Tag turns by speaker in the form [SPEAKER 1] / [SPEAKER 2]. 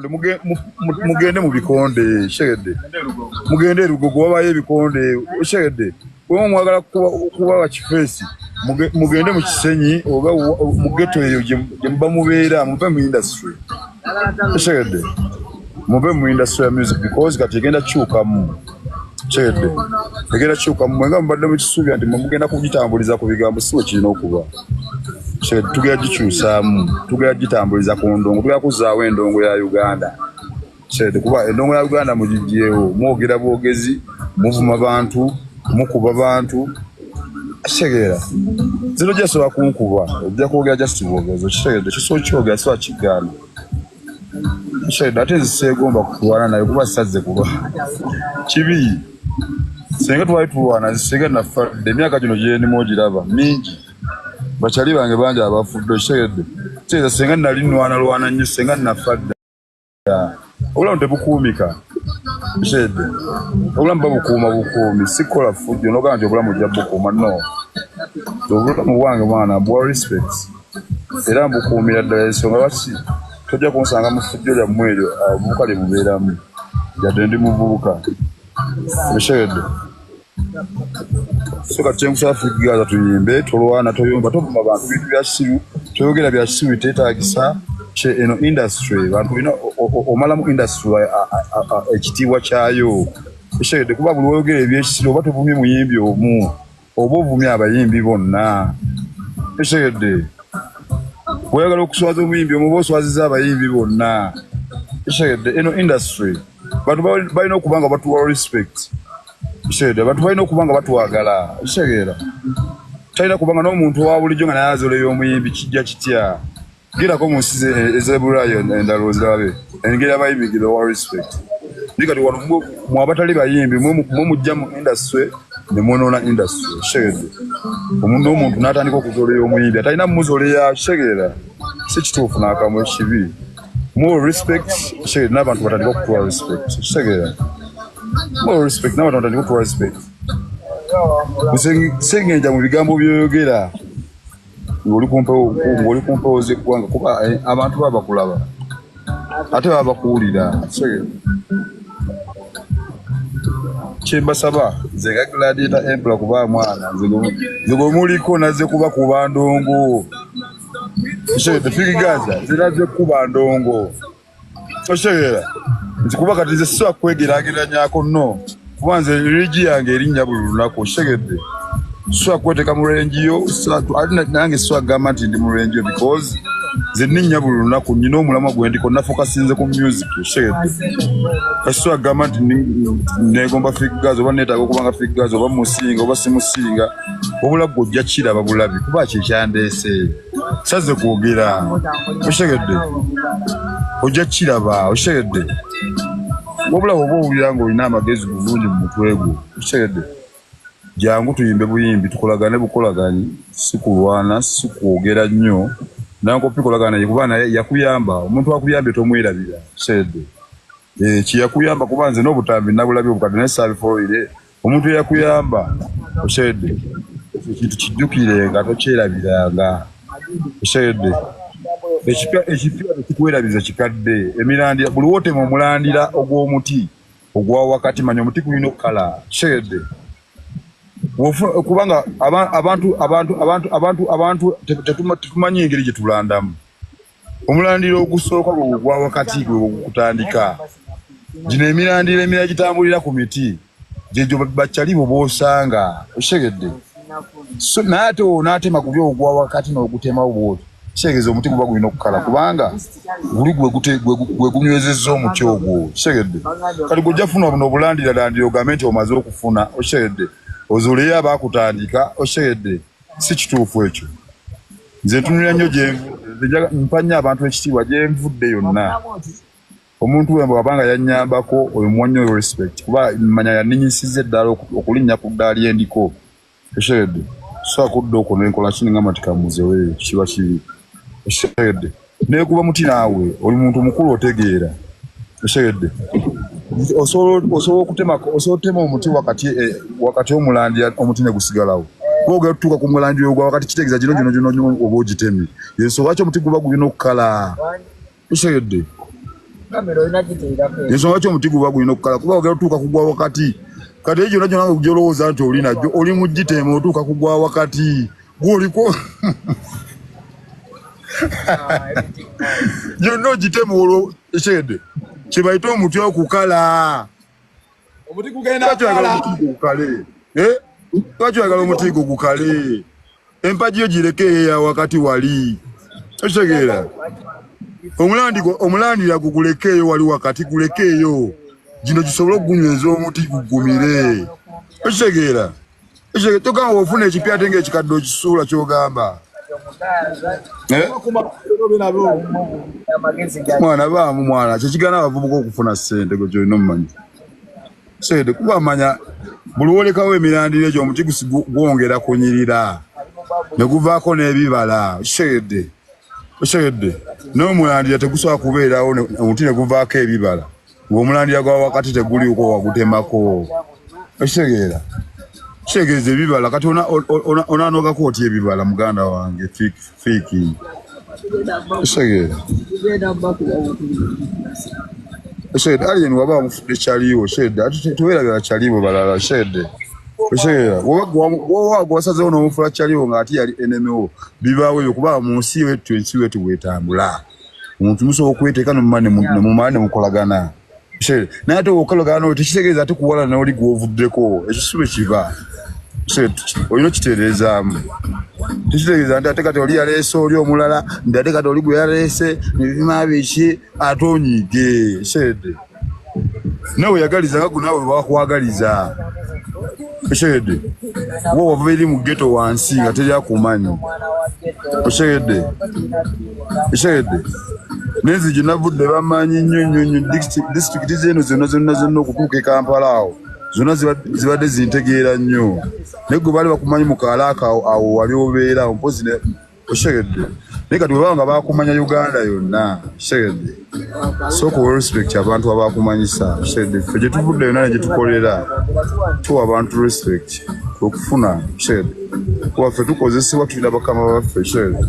[SPEAKER 1] Mugende mu bikonde, shegedde, mugende erugogo, wabayo ebikonde, shegedde. Kuba mwagala kuba bakifeesi, mugende mu Kisenyi oba mu ghetto eyo gye muba mubeera, muve mu industry, shegedde, muve mu industry ya music, because kati egenda kukyukamu, shegedde, egenda kukyukamu. Mwenga mubadde mukisuubira nti mwe mugenda kugitambuliza ku bigambo, si bwe kirina okuba. Tugenda gikyusaamu, tugenda gitambuliza ku ndongo, tugenda kuzzaawo endongo ya Uganda. Shegedde, kuba endongo ya Uganda mugigyewo, mwogera bwogezi, muvuma bantu, mukuba bantu. Kitegeera, zino gyasobola kunkuba, ojja kwogera just bwogezi, okitegedde? Kisobola kyogera, siba kigaana. Kitegeedde, ate nze seegomba kulwana naye kuba sazze, kuba kibi singa twali tulwana, singa nafadde. Emyaka gino gyendimu ogiraba mingi, bakyali bange bangi abafudde, okitegedde? Kitegeeza singa nali nwanalwana nnyo, singa nafadde. Obulamu tebukuumika, kitegedde? Obulamu babukuuma bukuumi, si kukola ffujjo nogamba nti obulamu ojja bukuuma. No, obulamu bwange mwana bwa respect era mbukuumira ddala. Ensonga lwaki tojja kunsanga mu ffujjo lyammwe eryo abavubuka lye mubeeramu, yadde ndi muvubuka, okitegedde? So kati kyenkusaba, Fik Gaza, tuyimbe, tolwana, toyomba, tovuma bantu bintu bya kisiru, toyogera bya kisiru biteetaagisa. Kye eno industry bantu olina omalamu industry ekitiibwa kyayo, okitegedde? Kuba buli woyogera ebyekisiru oba tovumye muyimbi omu, oba ovumye abayimbi bonna, okitegedde? Bw'oyagala okuswaza omuyimbi omu, oba oswaziza abayimbi bonna, okitegedde? Eno industry bantu balina okuba nga batuwa respect, okitegedde? Abantu balina okuba nga batwagala, okitegeera? Talina kubanga n'omuntu owa bulijjo nga naye azoleyo omuyimbi, kijja kitya? Girako mu nsi ez'ebulaayo endala ozirabe engeri abayimbi gye bawa respect. Naye kati wano mwe abatali bayimbi, mwe mujja mu industry ne mwonoona industry, okitegedde? Omuntu n'omuntu n'atandika okuzoleya omuyimbi atalina mumuzoleya, kitegeera? Si kituufu n'akamu, ekibi. More respect, kitegeera, n'abantu batandika okutuwa respect, kitegeera? More respect, n'abantu batandika okutuwa respect. Nze sengenja mu bigambo byoyogera ng'oli ku mpewo z'eggwanga, kuba abantu baba bakulaba ate baba bakuwulira. Kitegeera? Kyembasaba nze nga Gladiator Empla, kuba mwana nze gwe muliko nazze kuba kuba ndongo, okitegedde? Fik Gaza, nze nazze kuba ndongo, okitegeera? Nti kuba kati nze sisobola kwegeraageranyako, no, kuba nze range yange erinnya buli lunaku, okitegedde? Sisobola kweteeka mu range yo, ate nange sisobola kugamba nti ndi mu range yo, because nze nninnya buli lunaku, nnina omulamwa gwe ndiko, nafokasinze ku music, okitegedde? Kasisobola kugamba nti negomba Fik Gaza oba neetaaga okuba nga Fik Gaza oba musinga oba simusinga. Wabula gwe ojja kiraba bulabi, kuba kyekyandeese, saze kwogera, okitegedde? Ojja kiraba, okitegedde? Wabula oba owulira ng'olina amagezi bulungi mu mutwe gwo, okitegedde, jangu tuyimbe buyimbi, tukolagane bukolaganyi, si kulwana, si kwogera nnyo. Nankopi kolagana naye, kuba naye yakuyamba. Omuntu akuyambye tomwerabira, okitegedde? Eh, kyeyakuyamba, kuba nze n'obutambi nabulabye obukadde naye saabifolire. Omuntu eyakuyamba, okitegedde, ekyo ekintu kijjukire nga tokyerabiranga, okitegedde? Ekipya, ekipya tekikwerabiza kikadde. Emirandira, buli wootema omulandira ogw'omuti ogwa wakati, manya omuti gulina okukala, kitegedde? Kubanga abantu tetumanyi engeri gye tulandamu. Omulandira ogusooka gwe gwa wakati, gwe gukutandika. Gino emirandira emirala gitambulira ku miti, gyegyo bakyali bo b'osanga, okitegedde? So naye ate onaatema guli ogwa wakati n'ogutemawo bwoti, kitegeeza omuti guba gulina okukala, kubanga guli gwe gunywezezza omuti ogwo, kitegedde? Kati gwojja funa buno obulandiralandira ogambe nti omaze okufuna, okitegedde, ozuuleyo abaakutandika, okitegedde? Si kituufu ekyo. Nze ntunulira nnyo gyenvudde, mpa nnyo abantu ekitiibwa gyenvudde yonna. Omuntu we bw'abanga yannyambako, oyo muwa nnyo respect, kuba manya yanninyisiza eddala okulinnya ku ddaali endiko, okitegedde? So akudda okwo nenkola kini ngamba nti kamuzeweeyo, kiba kibi, okitegedde? Neekuba muti naawe oli muntu mukulu, otegeera, okitegedde? Osobola okutemako, osobola otema omuti wakati, wakati omulandira omuti ne gusigalawo, kuba ogenda tutuuka ku mulandira ogwa wakati, kitegeeza gino gino gino gino oba ogitemye. Yensonga lwaki omuti guba gulina okukala, okitegedde? Ensonga lwaki omuti guba gulina okukala kuba ogenda otuuka kugwa wakati. Kati eyo gyonna gyonna gyolowooza nti oli nagyo oli mu giteema otuuka kugwa wakati gwoliko gyonna ogitema olwo ekyede kyebayita omuti okukala.
[SPEAKER 2] Omuti gugenda kukala.
[SPEAKER 1] Omuti gukale. Eh? Lwaki oyagala omuti gwo gukale? Empagi yo gireke eyo wakati wali. Okitegeera? Omulandira guguleke eyo wali wakati guleke eyo. Gino gisobole okugunyweza omuti gugumire. Okitegeera? Okitegeera? Togamba ofuna ekipya ate ng'ekikadde okisuula ky'ogamba. Eh? Mwana baamu mwana kyekigaana abavubuka okufuna ssente gwe kyolina omumanyi. Sente kuba manya buli wolekawo emirandira egyo omuti gwongera kunyirira ne guvaako n'ebibala. Okitegedde? Okitegedde? N'omulandira tegusobola kubeerawo omuti ne guvaako ebibala ng'omulandira gwa wakati teguliiko wagutemako. Okitegeera? Kitegeeza ebibala kati onanogako otya ebibala muganda wange fiiki? Okitegeera? Okitegedde? Alien waba wamufudde kyaliwo, okitegedde? Ate teweerabira kyaliwo balala, okitegedde? Okitegeera? Woba gwe wasazeewo n'omufuula kyaliwo ng'ate yali enemy wo, bibaawo ebyo kuba mu nsi wettu ensi wetu bwetambula. Omuntu musobola okweteeka ne mumala ne mukolagana. Okitegedde? Naye ate okolagana n'oli tekitegeeza ate kuwalana n'oli gw'ovuddeko, ekyo si bwe kiba. Okitegedde? Olina okitereezaamu. Tekitegeeza nti ate kati oli yaleese oli omulala, nti ate kati oli gwe yaleese, nebima biki, ate onyiige. Okitegedde? Nawe yagaliza nga gwe naawe bakwagaliza. Okitegedde? Wo wava eri mu ghetto wansi nga teri akumanyi. Okitegedde? Okitegedde? N'enzi gye navudde bamanyi nnyo nnyo nnyo disitulikiti z'eno zonna zonna zonna okutuuka e Kampala awo zonna zibadde zintegeera nnyo. Naye gwe baali bakumanyi mu kaalo ako awo wali obeera awo mpozi ne okitegedde. Naye kati bwe baba nga bakumanya Uganda yonna, okitegedde. Sooka owe respect abantu abakumanyisa, okitegedde. Ffe gye tuvudde yonna ne gye tukolera tuwa abantu respect okufuna, okitegedde. Kuba ffe tukozesebwa tulina bakama baffe, okitegedde.